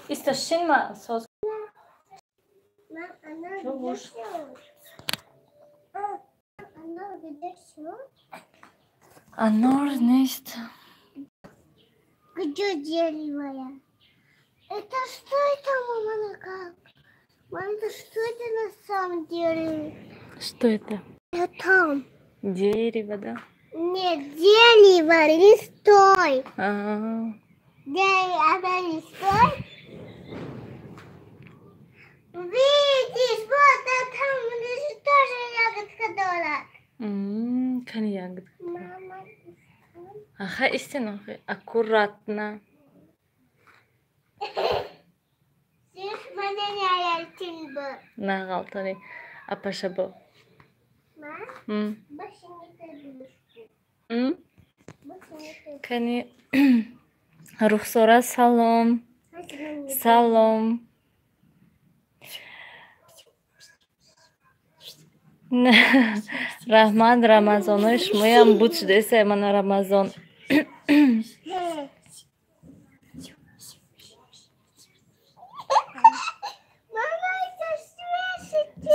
Исто шин ма соз. Сиёвуш. Анор нест. Где дерево? Это что это, мама, как? Мама, это что это на самом деле? Что это? Это там. Дерево, да? Нет, дерево листой. А-а-а. Дерево листой. Видишь, вот а там лежит тоже ягодка дала. Кани ягодка? Мама. Аха, истина, аккуратно. Нағалтани апашабо. Кани Рухсора, салом. Салом. Раҳмат, рамазонои шумоям буд шудаеса, мана Рамазон.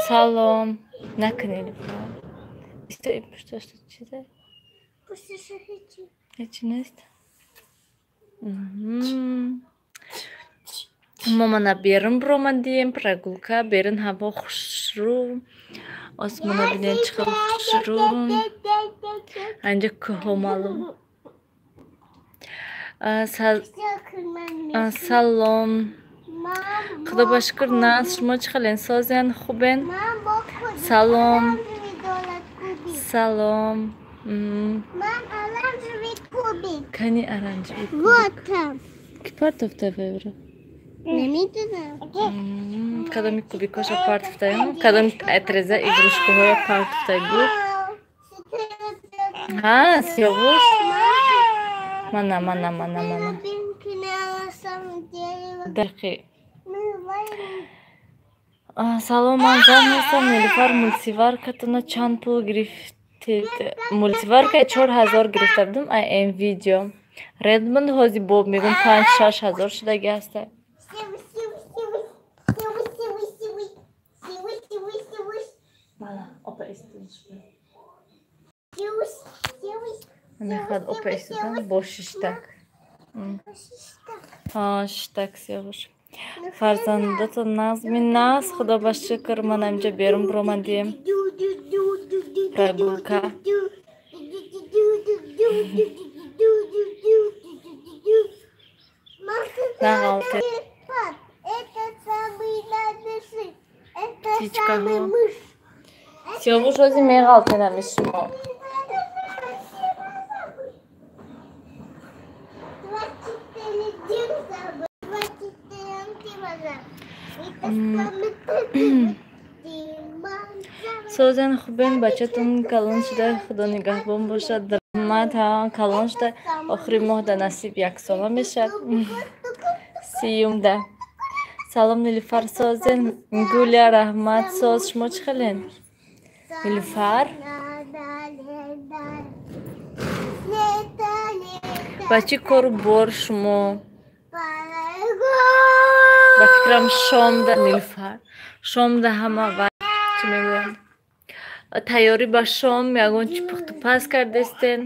Салом. Накунед. Исто пушташ чизе? Ҳечи нест. Мо мана берун биромадем, прогулка, берун ҳаво хушрӯ. Осмона бинед чӣ хел хушрӯ. Анҷа кӯҳҳо маълум. Салом. Худо ба шукр, нағз. Шумо чӣ хелен, созен, хубен? Салом. Салом. Кани оранжевый кубик? Ки партофта вевра? Намедонам. Кадоми кубикоша партофтаем? Кадоми отреза игрушкаҳоя партофтагӣ? Ҳа, Сиёвуш? Мана, мана, мана, мана. Дақи. Салом, ман зан ҳастам. Нилуфар, мультиваркатона чанд пул гирифтед? Мультиварка 4000 гирифта будам, ай м видео. Редмонд ҳози боб мегӯм 5-6 ҳазор шудаги ҳаста. Мана, опа истодаш. Мехоҳад опа истодан бо шиштак. Шиштак, Сиёвуш. Фарзандатон нағзми? Нағз, худо ба шукр. Ман инҷа берун биромадем. Прогулка. Нағалте. Птичкаҳо. Сиёвуш, ҳози меғалтенами шумо. Созен, хубен? Бачатон калон шуда, худо нигаҳбон бошад. Раҳмат, ҳа, калон шуда, охири моҳ да насиб яксола мешавад. 30-да. Салом, Нилуфар, созен? Гуля, раҳмат, соз. Шумо чӣ хелен? Нилуфар? Ба чӣ кору бор шумо? Ба фикрам, шомда, Нилуфар. Шомда ҳама ва чӣ мегӯянд? Тайёрӣ ба шом, ягон чӣ пухту паз кардестен?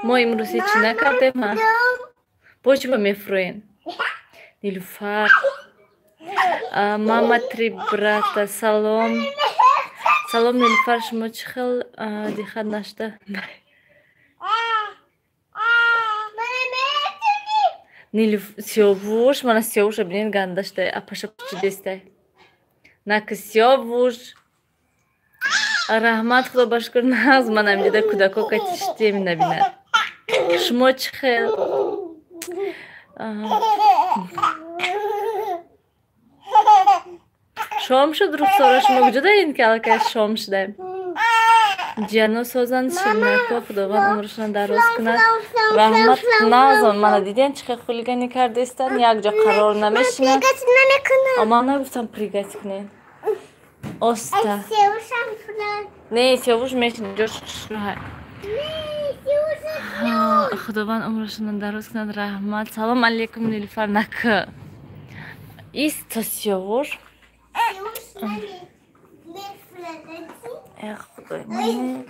Мо имрӯз ҳеҷ чӣ накардем, ҳа? Бо чӣ ба мефурӯен? Нилуфар. Мама три брата, салом. Салом, Нилуфар, шумо чӣ хел диққат нашуда? Нилуф, Сиёвуш, мана Сиёвуша бинед, ганда шуда, апаша пучидестай. Наки, Сиёвуш. Раҳмат, худо ба шукр, нағз. Манам дида кӯдако катиштем набинад. Шумо чӣ хел? Шом шуд, Рухсора, шумо куҷо даед, ки аллакай шом шудаем? Ҷиано созанд, ширинако, худованд умрашонро дароз кунад. Раҳмат, нағзон. Мана дидем, чӣ хел хулиганӣ кардестанд, якҷо қарор намешинад. Ман нагуфтам прыгать кунед. Оста. Не, Сиёвуш мешинад, ҷош хушрӯҳай. Худованд умрашонро дароз кунад, раҳмат. Салом алейкум, Нилуфар, нака. Исто Сиёвуш. Э худои ман.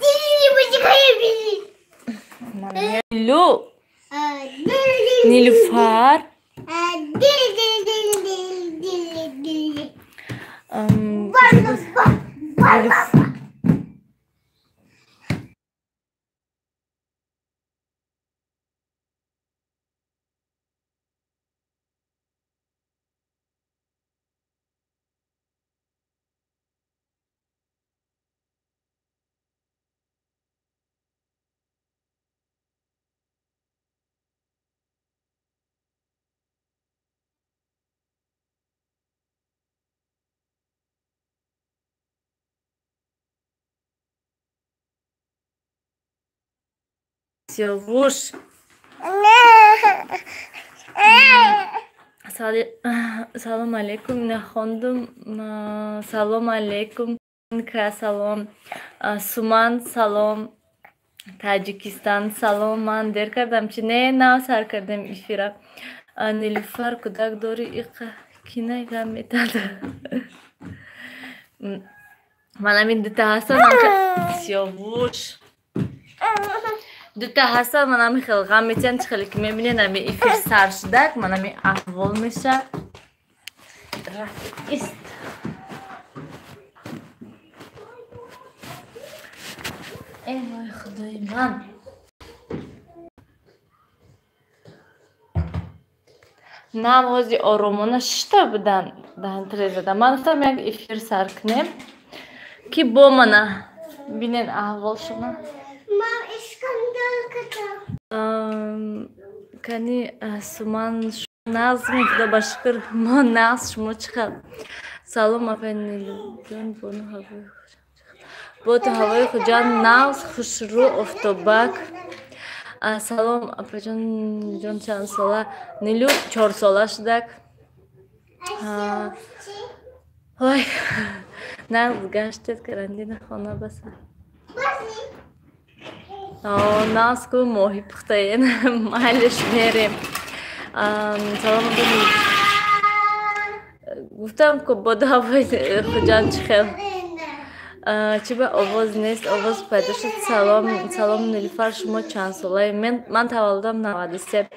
Нилу. Нилуфар. Сиёвуш. Салом алейкум, нахондум. Салом алейкум. Салом. Суман салом. Таҷикистон салом. Ман дер кардам чи не нав сар кардем эфира. Нилуфар кӯдак дорӣ иқа кинай гам метад. Ман ҳамин дута ҳастам. Сиёвуш. Дута ҳастан, ман ҳами хел ғам метиҳанд, чӣ хеле ки мебинед, ҳами эфир сар шудак, ман ҳами аҳвол мешавад. Ист. Эй вой худои ман. Нав ҳози оромона шишта будан даҳантрезада. Ман гуфтам як эфир сар кунем, ки бо мана бинен аҳволшона. Кани Суман нағз худо ба шукр, мо нағз, шумо чӣ хел? Салом апай Нилуҷон, бону ҳавои боту ҳавои Хуҷанд нағз, хушрӯ, офтобак. Салом апайҷон, Нилуҷон чанд сола? Нилу 4 сола шудак. Ой, нағз гаштед, карантина хона баса. Нағз ку моҳӣ пухтаен, майлиш мерем. Салом гуфтам ку боду ҳавои Хуҷанд чӣ хел? Чӣ ба овоз нест, овоз пайдо шуд. Салом, салом Нилуфар, шумо чанд солаед? Ман таваллудам 93.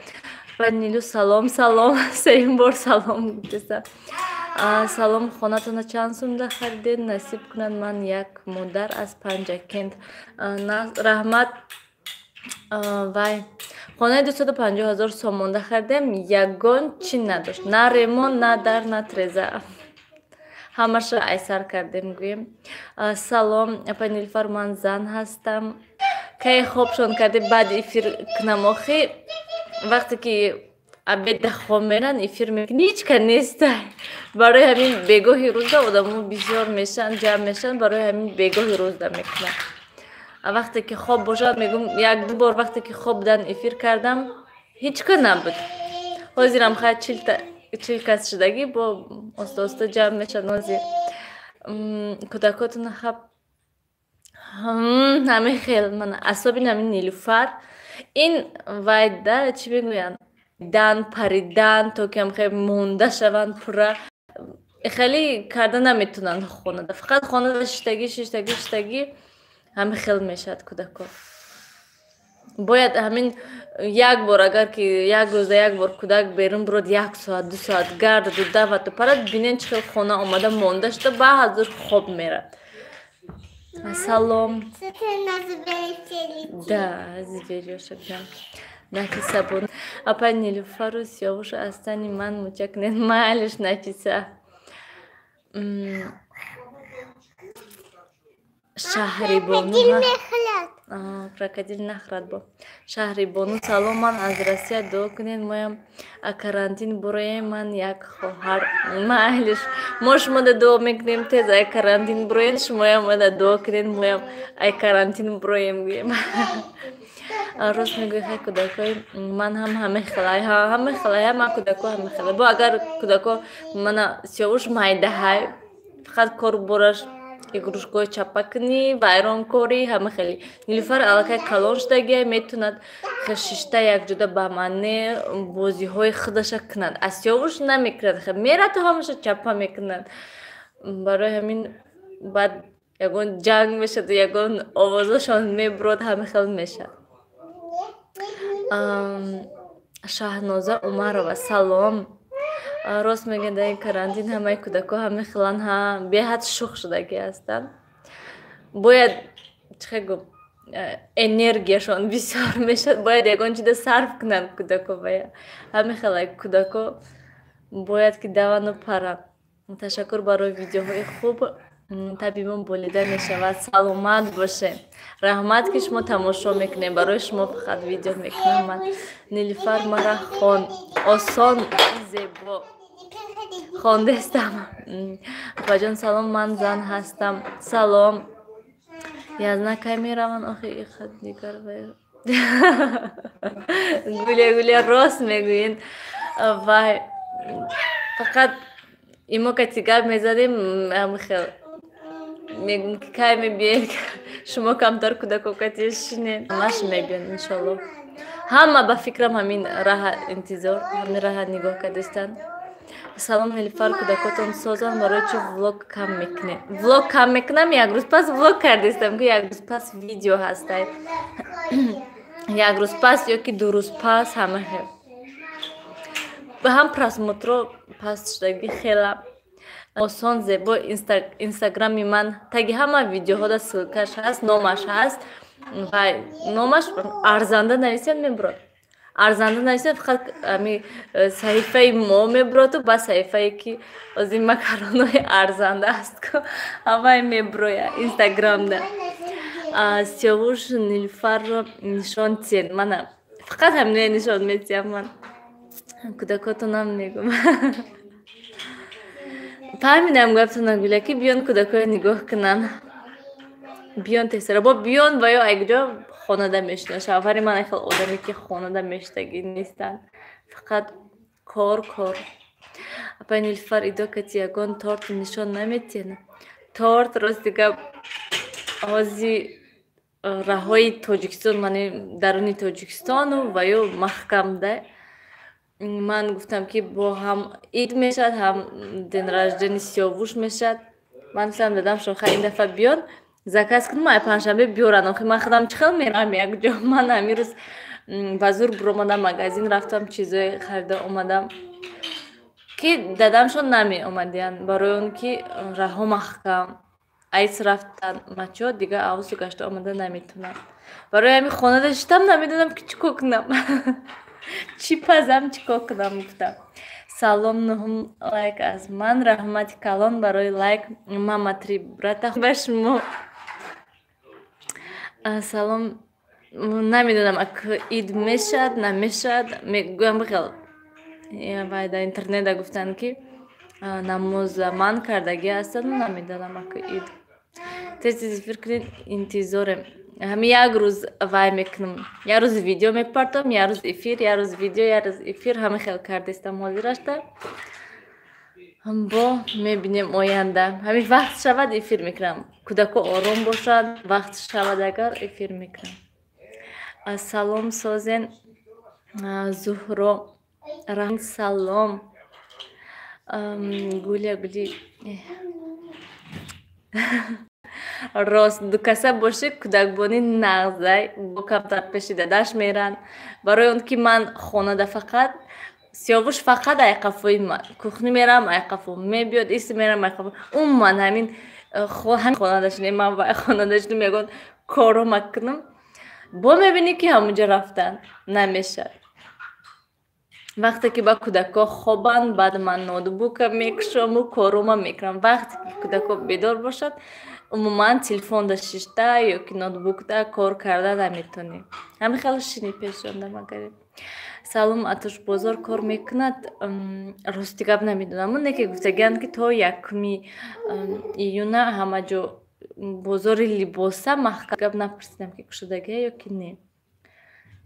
Ва Нилу салом, салом, сеюм бор салом гуфтеса. Салом, хонатона чанд сумда харидед? Насиб кунад, ман як модар аз Панҷакент. Раҳмат. Вай хонаи 250 000 сомонда харидем, ягон чӣ надошт, на ремонт, на дар, на треза, ҳамаша айсар кардем гӯем. Салом апай Нилуфар, ман зан ҳастам. Кай хобшон кардем? Баъди эфир кунам охи, вақте ки обеда хоб меран, эфир мекунӣ, ҳеҷ ка неста. Барои ҳамин бегоҳи рӯзда одамо бисёр мешаванд, ҷамъ мешаванд, барои ҳамин бегоҳи рӯзда мекунам. Вақте ки хоб бошад, мегӯм, як ду бор вақте ки хоб будан эфир кардам, ҳеҷ ка набуд. Ҳозирам хай 40 кас шудагӣ, бо оста оста ҷамъ мешаванд. Ҳозир кӯдакотона хаб ҳамин хел мана асоби ҳамин Нилуфар ин вайда чӣ мегӯянд, дан паридан то ки ҳам хел монда шаванд пурра, хеле карда наметавонанд хонада, фақат хонада шиштагӣ, шиштагӣ, шиштагӣ, ҳамин хел мешавад кӯдако. Бояд ҳамин як бор, агар ки як рӯза як бор кӯдак берун бурод, як соат, 2 соат гардаду даваду парад, бинен чӣ хел хона омада монда шуда, ба ҳазур хоб мерад. Салом. Да, зверёша бинам. Нафиса бо апай Нилуфару Сиёвушу аз тани ман муча кунед. Майлиш, Нафиса. Шаҳрибону, крокодил нахӯрад бо. Шаҳрибону салом, ман аз Россия, дуо кунед, моям карантин буроем, ман як хоҳар. Майлиш, мо шумода дуо мекунем, тез ай карантин буроед, шумоям ода дуо кунед, моям ай карантин буроем гӯем. Рост мегӯӣ, хай кӯдакои ман ҳам ҳамин хелай, ҳамин хелай, ҳама кӯдако ҳамин хелай. Бо агар кӯдако мана Сиёвуш майдаҳай, фақат кору бораш Игрушкаҳои чаппа кунӣ, вайронкорӣ, ҳама хеле. Нилуфар аллакай калон шудагия, метавонад шишта якҷода ба мане бозиҳои худаша кунад. А Сиёвуш намекунад, мерату ҳамаша чаппа мекунад. Барои ҳамин баъд ягон ҷанг мешаду, ягон овозашон мебурод, ҳама хел мешавад. Шаҳноза Умарова, салом. Рост мегӯяд, дар ин карантин ҳамаи кӯдакҳо ҳама хелан, ҳа, беҳад шух шудагӣ ҳастанд. Бояд, чӣ хел гум, энергияшон бисёр мешавад, бояд ягон чиза сарф кунанд кӯдако. Бая ҳама хела кӯдако бояд ки давану паранд. Ташаккур барои видеоҳои хуб, табибон болида мешавад. Саломат бошед. Раҳмат, ки шумо тамошо мекунед, барои шумо фақат видео мекунам ман. Нилуфар, мара хон, осон, зебо хондестам. Апаҷон, салом, ман зан ҳастам. Салом. Язна кай мераванд охи ихат дигар? Гуля, Гуля, рост мегӯед. Вай фақат имо кати гап мезадем, хел мегӯм, ки кай мебиед шумо, камтар кӯдако кати шинед. Ҳамаш мебиён, иншолло. Ҳама ба фикрам ҳамин раҳа интизор, ҳамин раҳа нигоҳ кардистанд. Салом, Нилуфар, кӯдакотон созанд, барои чӣ влог кам мекунед? Влог кам мекунам, як рӯз пас влог кардистам, ки як рӯз пас видео ҳастай, як рӯз пас ё ки 2 рӯз пас. Ҳама хел ба ҳам просмотро паст шудагӣ хела. Осон, зебо, инстаграми ман таги ҳама видеоҳода ссылкаш ҳаст, номаш ҳаст ва номаш арзанда нависед, мебурад. Арзанда нависед, фақат ами саҳифаи мо мебуроту ба саҳифае ки ози макаронои арзанда аст ку, ҳамаи мебуроя инстаграмда. Сиёвуш, Нилуфарро нишон тиен. Мана, фақат ҳамине нишон метиҳам ман. Кӯдакотонам мегӯм. Фаҳмидам гаптона, Гуля, ки биён, кӯдакоя нигоҳ кунанд. Биён тезтара бо биён ва ё айкҷо хонада мешинанд. Шавҳари ман хел одаме, ки хонада мештагӣ нестанд, фақат кор, кор. Апай Нилуфар, идо кати ягон торт нишон наметиҳед? Торт, рости гап, ози раҳои Тоҷикистон, мани даруни Тоҷикистону ва ё маҳкамда. Ман гуфтам, ки бо ҳам ид мешавад, ҳам день рождения Сиёвуш мешавад. Ман гуфтам дадам шоха, ин дафъа биён, заказ кунам, ай панҷшанбе биёранд. Охи ман худам чӣ хел меравам якҷо? Ман ҳамин рӯз ба зур буромадам, магазин рафтам, чизое харида омадам, ки дадамшон намеомадиянд, барои он ки раҳо маҳкам, айс рафтан мачо, дига авзу гашта омада наметавонанд. Барои ҳамин хонада шитам, намедонам, ки чӣ кор кунам, чӣ пазам, чӣ кор кунам гуфтам. Салом, нуҳум лайк аз ман. Раҳмати калон барои лайк. Мама три брата ба шумо салом. Намедонам, ак ид мешавад, намешавад. Мегӯям, бихел вай дар интернета гуфтанд, ки намоза ман кардагӣ ҳастанд. Намедонам, ак ид тез тез эфир кунед, интизорем. Ҳами як рӯз вай мекунам, як рӯз видео мепартом, як рӯз эфир, як рӯз видео, як рӯз эфир, ҳама хел кардистам ҳозирашта. Бо мебинем оянда. Ҳамин вақт шавад, эфир мекунам. Кӯдако ором бошад, вақт шавад агар, эфир мекунам. Салом, созен. Зуҳро, салом. Гуля, гули, рост, дукаса бошӣ, кӯдакбонӣ нағзай, бо камтар пеши дадаш меранд. Барои он ки ман хонада фақат Сиёвуш, фақат айқафои ман. Кухни мерам, айқафо мебиёд, иси мерам, айқафо. Умуман ҳамин хонада шинем, ман вай хонада шинем, ягон корро макунам, бо мебинӣ, ки ҳамунҷо рафтан намешавад. Вақте ки ба кӯдакҳо хобанд, баъд ман ноутбука мекушому коррома мекунам. Вақте ки кӯдакҳо бедор бошад, умуман телефонда шишта ё ки ноутбукда кор карда наметонӣ. Ҳамин хел шини пешонда магари. Салом, Атуш бозор кор мекунад? Рости гап, намедонам. Не ки гуфтагианд, ки то 1-уми июна ҳама ҷо бозори либоса маҳкам. Гап, напурсидам, ки кушодагия ё ки не.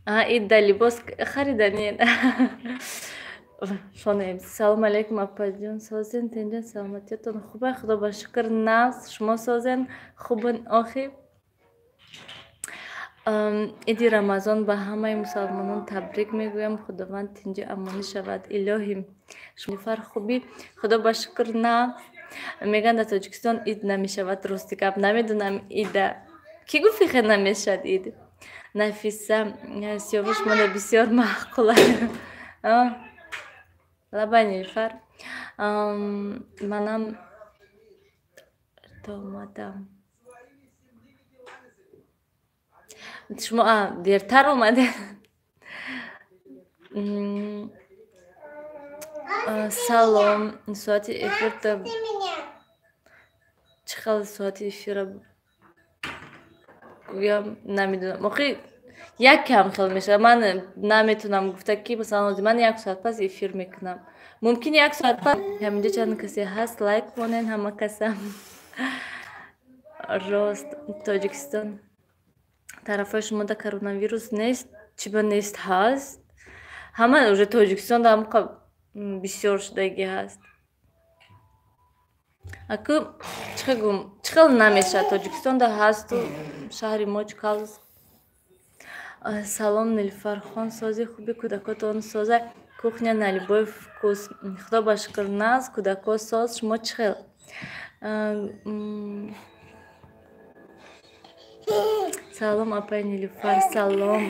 Идда либос хариданед? Шонаем. Салом алейкум, апаҷон, созен, тинҷен, саломатиятон хуба? Худо ба шукр, нағз. Шумо созен, хубен? Охи, иди Рамазон ба ҳамаи мусалмонон табрик мегӯям. Худованд тинҷу амонӣ шавад, илоҳим. Шумофар, хубӣ? Худо ба шукр, нағз. Мегӯянд, дар Тоҷикистон ид намешавад. Рости гап, намедонам, ида кӣ гуфт, хе намешавад ид? Нафиса, Сиёвуш мада бисёр маъқула. Лабай, Нилфар, манам омадам. Шумо дертар омадед. Салом, соати эфирта чӣ хел? Соати эфира гӯям, намедонам, охи як кам хел мешавад. Ман наметавонам гуфта, ки масалан ҳозир ман як соат пас эфир мекунам. Мумкин, як соат пас. Ҳаминҷо чанд касе ҳаст, лайк монен ҳама каса. Рост, Тоҷикистон тарафҳои шумо да коронавирус нест? Чӣ ба нест, ҳаст. Ҳама уже Тоҷикистон да ҳамқа бисёр шудагӣ ҳаст. Аку чӣ гум, чӣ хел намешавад? Тоҷикистон да ҳасту, шаҳри мо чикал. Салом, Нилфархон, сози, хуби, кӯдакотон соза? Кухня на любой вкус. Худо ба шукр, нағз, кӯдако соз. Шумо чӣ хел? Салом, апай Нилуфар. Салом.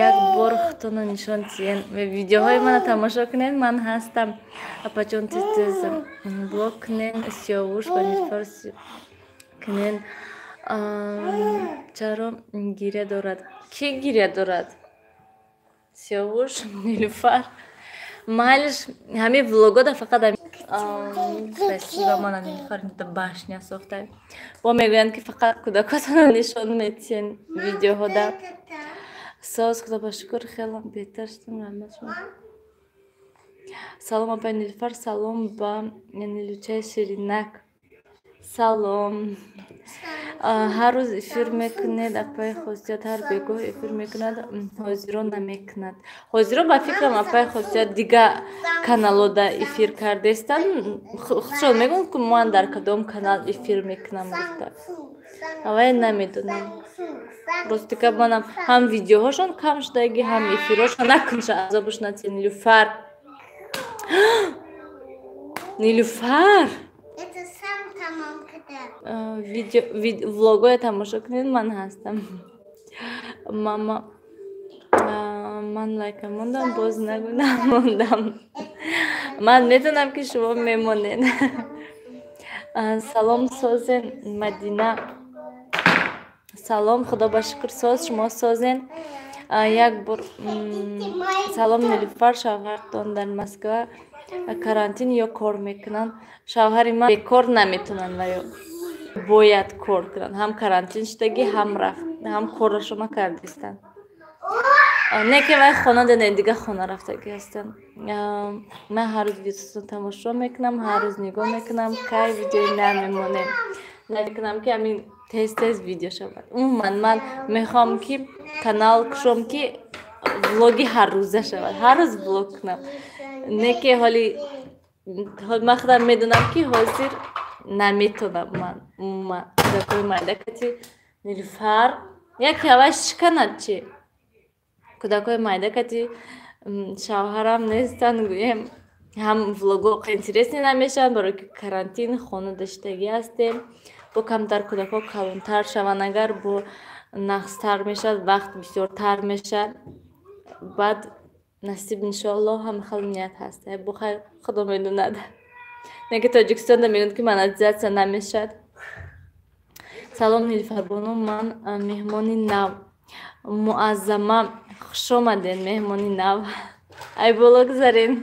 Як бор худтонро нишон диҳен. Видеоҳои мана тамошо кунед, ман ҳастам. Апаҷон, тез тез блог кунен. Сиёвуш ба Нилуфар кунен. Чаро гиря дорад? Кӣ гиря дорад? Сиёвуш, Нилуфар, майлиш, ҳамин влогода фақат. Спасибо, мана Нилуфар башня сохта. Бо мегӯянд, ки фақат кӯдакотонро нишон метиҳен видеоҳода. Соз, худо ба шукр, хеле беҳтар шудам, раҳмат шумо. Салом, апай Нилуфар. Салом ба Нилучаи ширинак. Салом. Ҳар рӯз эфир мекунед, апаи Хосият? Ҳар бегоҳ эфир мекунад, ҳозиро намекунад. Ҳозиро, ба фикрам, апаи Хосият дига каналода эфир кардестанд. Худшон мегӯянд, ки ман дар кадом канал эфир мекунам гуфта. Авай намедонам. Рости гап, манам ҳам видеоҳошон кам шудаги, ҳам эфирҳошон накунша. Азобуш натия, Нилуфар. Нилуфар, видео, влогоя тамошо кунед, ман ҳастам. Мама, ман лайка мондам, боз нагу, намондам. Ман медонам, ки шумо мемонед. Салом, созен, Мадина. Салом, худо ба шукр, соз. Шумо созен? Як бор салом, Нилуфар. Шавҳартон дар Москва карантин ё кор мекунанд? Шавҳари ман бекор наметавонанд ва ё бояд кор кунанд. Ҳам карантин шудагӣ, ҳам рафт, ҳам корашона кардистанд. Не ки вай хона да не, дига хона рафтагӣ ҳастанд. Ман ҳар рӯз видеотон тамошо мекунам, ҳар рӯз нигоҳ мекунам, кай видеои нав мемонем. Намекунам, ки ҳамин тез тез видео шавад. Умуман, ман мехоҳам, ки канал кушом, ки влоги ҳаррӯза шавад, ҳар рӯз влог кунам. Не ки ҳоли ман худам медонам, ки ҳозир наметонам. Ман умуман кӯдакои майда кати, Нилуфар, як ҳаваш шиканад чи, кӯдакои майда кати, шавҳарам нестанд, гӯем, ҳам влого интересный намешаванд, барои ки карантин, хона доштагӣ ҳастем. Бо камтар кӯдакҳо калонтар шаванд, агар бо нағзтар мешавад, вақт бисёртар мешавад. Баъд насиб, иншоаллоҳ, ҳама хел ният ҳаст. Бо хайр, худо медонад. Не ки Тоҷикистонда мегӯянд, ки монетизатсия намешавад. Салом, Нилуфарбону, ман меҳмони нав. Муаззама, хушомадед, меҳмони нав. Ай боло гузарен.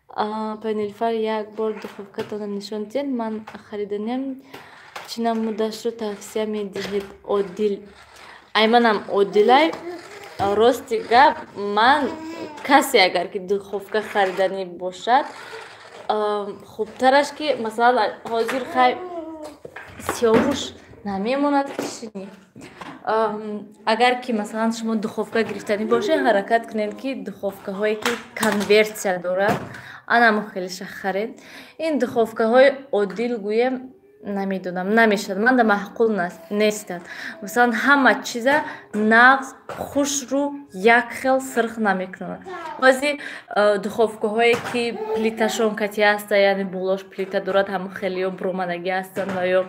Апай Нилуфар, як бор духовкатонро нишон диҳед, ман хариданиам. Чӣ намудашро тавсия медиҳед? Одил, ай манам Одилай. Рости гап, ман касе агар ки духовка хариданӣ бошад, хубтараш ки масалан ҳозир хай Сиёвуш намемонад, ки шинӣ. Агар ки масалан шумо духовка гирифтанӣ бошед, ҳаракат кунед, ки духовкаҳое ки конверсия дорад, анамо хелеша харед. Ин духовкаҳои оддил гӯем, намедонам, намешавад, манда маъқул нестанд. Масалан, ҳама чиза нағз, хушрӯ, як хел сирх намекунанд. Баъзе духовкаҳое ки плиташон кати ҳаста, яъне болош плита дорад, ҳамо хеле ё буромадагӣ ҳастанд ва ё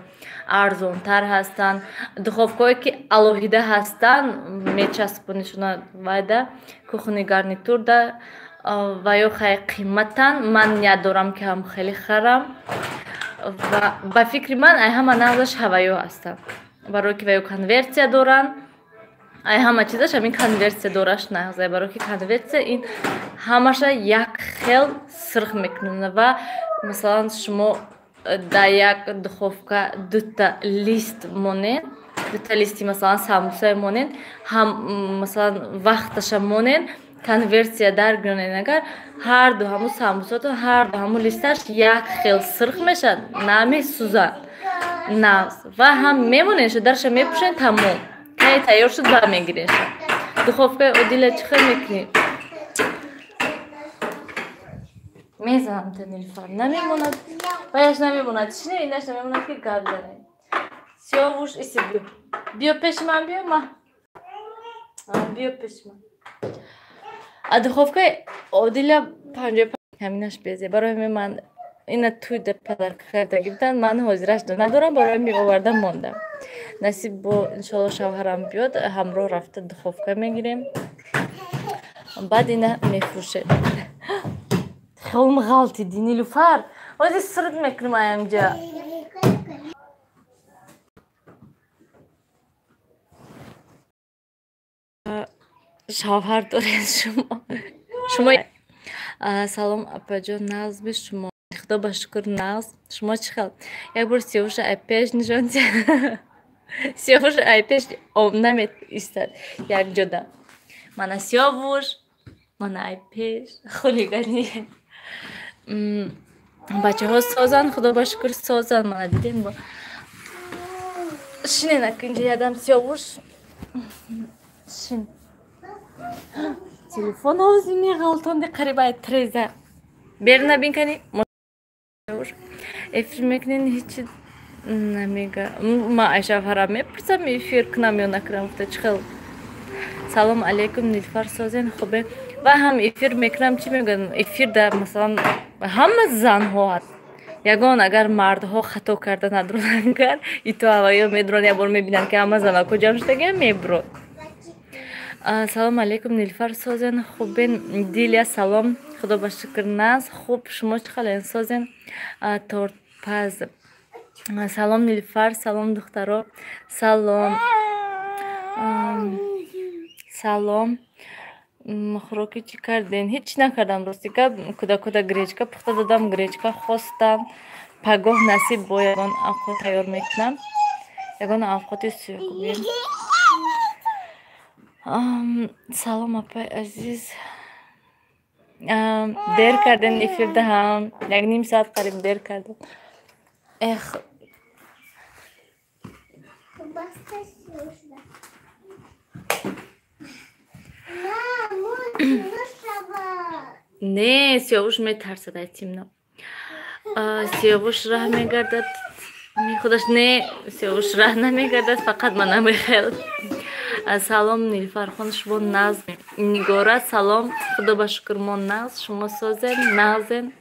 арзонтар ҳастанд. Духовкаҳое ки алоҳида ҳастанд, мечаспонишона вайда кухни гарнитурда, ва ё хай қиматанд. Ман ният дорам, ки ҳам хеле харам, ва ба фикри ман ай ҳама нағзаш ҳаваё ҳастанд, барое ки ваё конверсия доранд. Ай ҳама чизаш ҳамин конверсия дораш нағза, барое ки конверсия ин ҳамаша як хел сирх мекунад. Ва масалан, шумо дар як духовка дута лист монед, дута листи масалан самбусае монед, ҳам масалан вақташа монед, конверсия даргиронед, агар ҳарду ҳамун самбусато, ҳарду ҳамун листаш як хел сирх мешавад, намесӯзад нағз, ва ҳам мемонедша, дарша мепӯшед, тамом, кай тайёр шуд, бармегиренша. Духовкаи одила чӣ хел мекунӣ? Мезанам та, Нилфар намемонад, ваяш намемонад, шине, инаш намемонад, ки гап занем. Сиёвуш, иси, биё, биё пеши ман, биё, ма, биё пеши ман. А духовкаи одила 55 ҳаминаш безе. Барои ҳамин ман ина туйда подарка кардаги буданд, ман ҳозираш надорам, барои ҳамин оварда мондам. Насиб бо, иншоалло, шавҳарам биёд, ҳамроҳ рафта духовка мегирем, баъд ина мефурӯшем. Хелм ғалтиди, Нилуфар, ҳозир сирд мекунам аямҷа. Шавҳар доред шумо? Салом, апаҷон, нағзби шумо? Худо ба шукр, нағз. Шумо чӣ хел? Як бор Сиёвуша ай пеш нишон. Сиёвуш ай пеш намеистад якҷода. Мана Сиёвуш, мана ай пеш хулигани. Бачаҳо созанд, худо ба шукр, созанд. Мана дидем, бо шинен акинҷа ядам. Сиёвуш, шин. Телефон ҳозир меғалтонди, қариб ай треза берна бинкани. Эфир мекунен? Ҳечи намега. Ма ай шавҳарам мепурсам, эфир кунам ё накунам, гуфта чӣ хел. Салом алейкум, Нилфар, созен, хубе? Ва ҳам эфир мекунам, чӣ мегӯям, эфир да масалан ҳама занҳо ҳаст. Ягон агар мардҳо хато карда надронагар, ито ҳаваё медуранд, як бор мебинанд, ки ҳама занако ҷамъ шудагиам, мебурод. Салом алейкум, Нилфар, созен, хубен? Дилия, салом, худо ба шукр, нағз, хуб. Шумо чӣ хален, созен? Тортпаз, салом, Нилфар, салом, духтаро, салом, салом. Хӯроки чӣ карден? Ҳеҷ накардам, рости гап. Кӯдакода гречка пухта додам, гречка хостам. Пагоҳ насиб бо ягон авқот тайёр мекунам, ягон авқоти суюқ гӯем. Салом, апаи азиз, дер карден эфирда, ҳам як ним соат қариб дер кардем. Эх. Баста сюжда. Мама, шава. Не, Сиёвуш метарсад ай тимно. Сиёвуш раҳ мегардад худаш. Не, Сиёвуш раҳ намегардад, фақат ман намехел. Салом, Нилфархон, шумо нағз? Нигора, салом, худо ба шукр, мо нағз. Шумо созен, нағзен?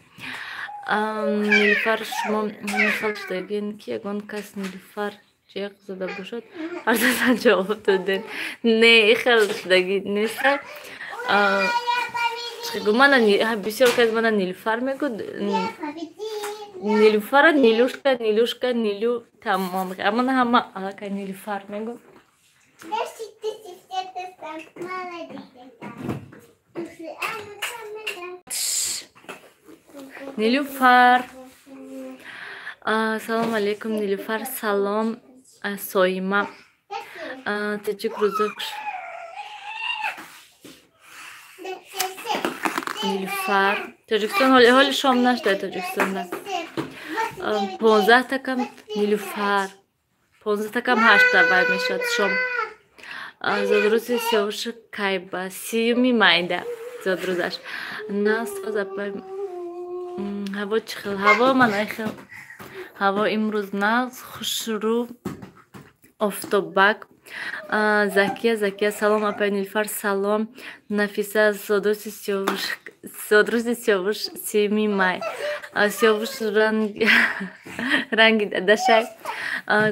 Нилфар, шумо ҳамин шудагин, ки ягон кас Нилфар ҷеғ зада бошад, ҳарзасан ҷавоб доден? Не, ихел шудагӣ неста. Мана бисёр кас мана Нилфар мегӯд, Нилуфара, Нилушка, Нилушка, Нилю, тамом. Амана ҳама аллакай Нилуфар мегӯд. 10 тысяч, это сам молодец. Нилуфар, салом алейкум, Нилуфар, салом, Соима, таҷик рӯзо. Нилуфар, Тоҷикистон ҳоли шом нашуда, Тоҷикистонда 14 такам. Нилуфар, 14 такам ҳашта вай мешавад шом. Зодрӯзи Сиёвуш кай ба 30 майда зодрӯзаш. Насоз апай, ҳаво чӣ хел? Ҳаво ман айхел. Ҳаво имрӯз нағз, хушрӯ, офтобак. Закия, Закия, салом, апай Нилфар, салом. Нафиса, зодрӯзи Сиёвуш, зодрӯзи Сиёвуш 30 май. Сиёвуш ранги дадашай.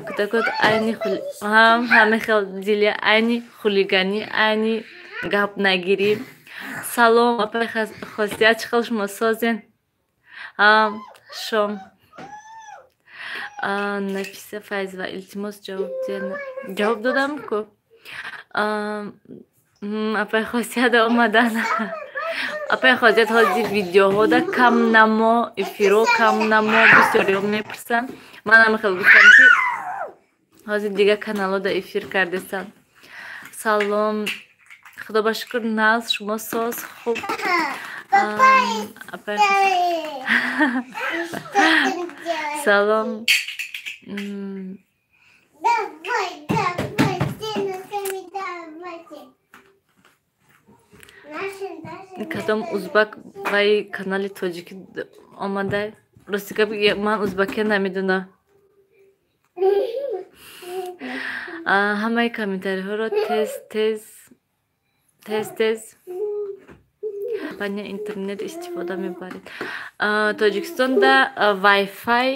Кӯдакот айни ҳама хел дилия, айни хулиганӣ, айни гапнагирӣ. Салом, апай Хосият, чӣ хел шумо созен? Шом. Нафиса Файзова, илтимос, ҷавоб диҳед. Ҷавоб додам ку. Апай Хосият омадан. Апай Хосият, ҳозир видеоҳода кам намо, эфиро кам намо, бисёриҳо мепурсанд. Ман ҳама хел гуфтам, ки ҳозир дигар каналҳода эфир кардесанд. Салом, худо ба шукр, нағз, шумо соз, хуб. Апай, салом. Давай, давай, все ногами давайте. Наши, наши. Кадом узбак вай канали тоҷикӣ омада? Рости гап, ман узбакия намедонам. Ҳамаи комментариҳоро тез тез тез тез. Компания интернет истифода мебаред? Тоҷикистонда Wi-Fi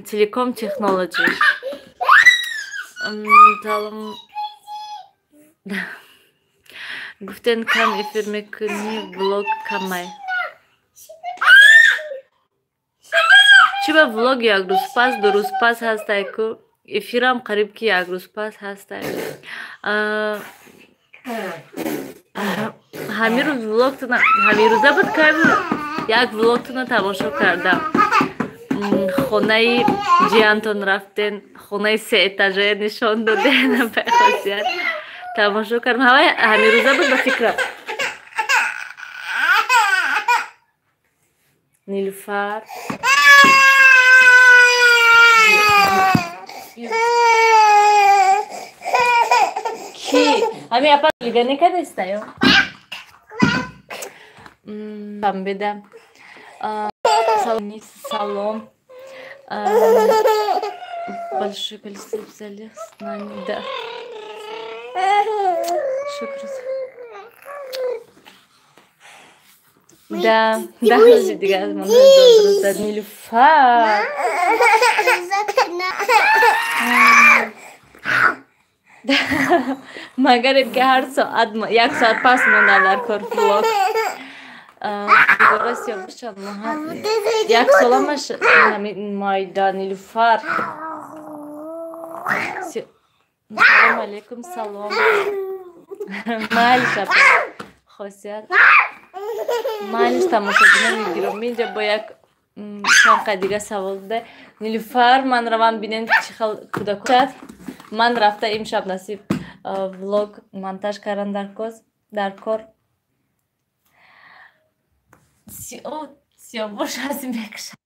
Телеком Технологи. Салом. Гуфтен, кам эфир мекунӣ, влог камай. Чӣ ба влог як рӯз пас, 2 рӯз пас ҳастай ку? Эфирам қариб ки як рӯз пас ҳастай. Ҳамин рӯз влогтона, ҳамин рӯза буд, кай буд? Як влогтона тамошо кардам. Хонаи ҷиянтон рафтен, хонаи сеэтажае нишон доден, апай Хосият. Тамошо кардам. Ҳавай ҳамин рӯза буд, ба фикрам. Нилуфар. Ки? Ҳамин апа хулиганӣ кардеста ё? Шанбеда. Салом. Большое количество взяли с нами, да. Шукр. Да, да, дигар ман Нилуфар. Магарем ки ҳар соат як соат пас монда дар кор влог. Дубора Сиёвуш чанд моҳа? Як соламаш ҳамин майда, Нилуфар. Салом алейкум, салом. Майлиш, апа Хосият. Майлиш, тамошобинони гиромӣ, инҷа бо як чанд қай дига савол буда. Нилуфар, ман равам, бинен чӣ хел кӯдакот. Ман рафта имшаб насиб влог монтаж кардан дар кор. Сиёвуш аз мекушад.